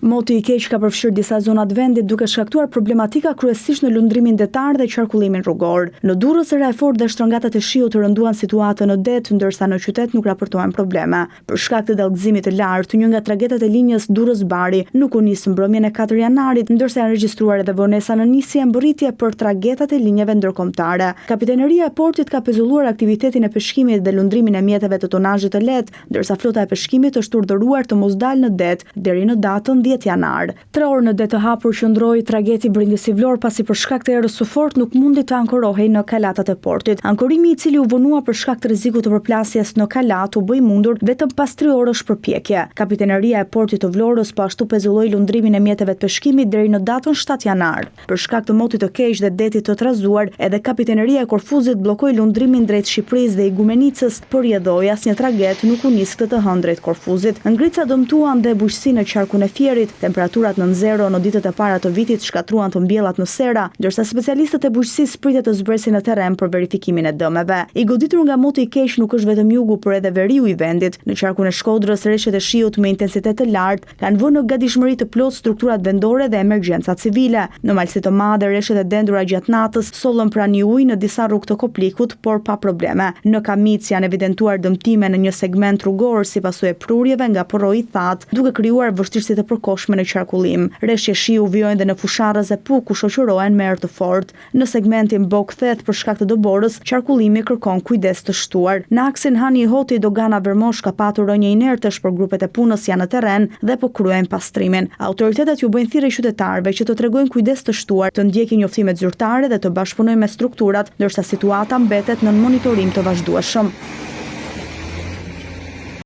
Moti i keq ka përfshirë disa zona të vendit duke shkaktuar problematika kryesisht në lundrimin detar dhe qarkullimin rrugor. Në Durrës era e fortë dhe shtrëngatat e shiut rënduan situatën në det, ndërsa në qytet nuk raportohen probleme. Për shkak të dallgëzimit të lartë, një nga tragetet e linjës Durrës-Bari nuk u nis mbrëmjen e 4 janarit, ndërsa janë regjistruar edhe vonesa në nisje e mbërritje për tragetat e linjave ndërkombëtare. Kapiteneria e portit ka pezulluar aktivitetin e peshkimit dhe lundrimin e mjeteve të tonazhit të lehtë, ndërsa flota e peshkimit është urdhëruar të mos dalë në det deri në datën 10 janar. Tre orë në det të hapur qëndroi trageti Brindisi Vlorë pasi për shkak të erës së fortë nuk mundi të ankorohej në kalatat e portit. Ankorimi i cili u vonua për shkak të rrezikut të përplasjes në kalatë u bë i mundur vetëm pas tri orësh përpjekje. Kapiteneria e portit të Vlorës po ashtu pezulloi lundrimin e mjeteve të peshkimit deri në datën 7 janar. Për shkak të motit të keq dhe detit të trazuar, edhe kapiteneria e Korfuzit bllokoi lundrimin drejt Shqipërisë dhe Igumenicës, për rrjedhojë asnjë traget nuk u nis këtë të hënë drejt Korfuzit. Ngricat dëmtuan dhe bujqësinë në qarkun e Fierit, temperaturat nën zero në ditët e para të vitit shkatërruan të mbjellat në sera, ndërsa specialistët e bujqësisë pritet të zbresin në terren për verifikimin e dëmeve. I goditur nga moti i keq nuk është vetëm jugu, por edhe veriu i vendit. Në qarkun e Shkodrës, reshjet e shiut me intensitet të lartë kanë vënë në gatishmëri të plotë strukturat vendore dhe emergjencat civile. Në Malësi të Madhe, reshjet e dendura gjatë natës sollën prani uji në disa rrugë të Koplikut, por pa probleme. Në Kamicë janë evidentuar dëmtime në një segment rrugor si pasojë e prurjeve nga përroi i thatë, duke krijuar vështirësi të përkohshme në qarkullim. Reshje shiu vijojnë dhe në Fushë-Arrëz e Pukë ku shoqërohen me erë të fortë. Në segmentin Bogë-Theth për shkak të dëborës, qarkullimi kërkon kujdes të shtuar. Në aksin Hani i Hotit, Dogana Vermosh ka patur rënie inertesh, por grupet e punës janë në terren dhe po kryejnë pastrimin. Autoritetet ju bëjnë thirrje qytetarëve që të tregojnë kujdes të shtuar, të ndjekin njoftimet zyrtare dhe të bashkëpunojnë me strukturat, ndërsa situata mbetet nën monitorim të vazhdueshëm.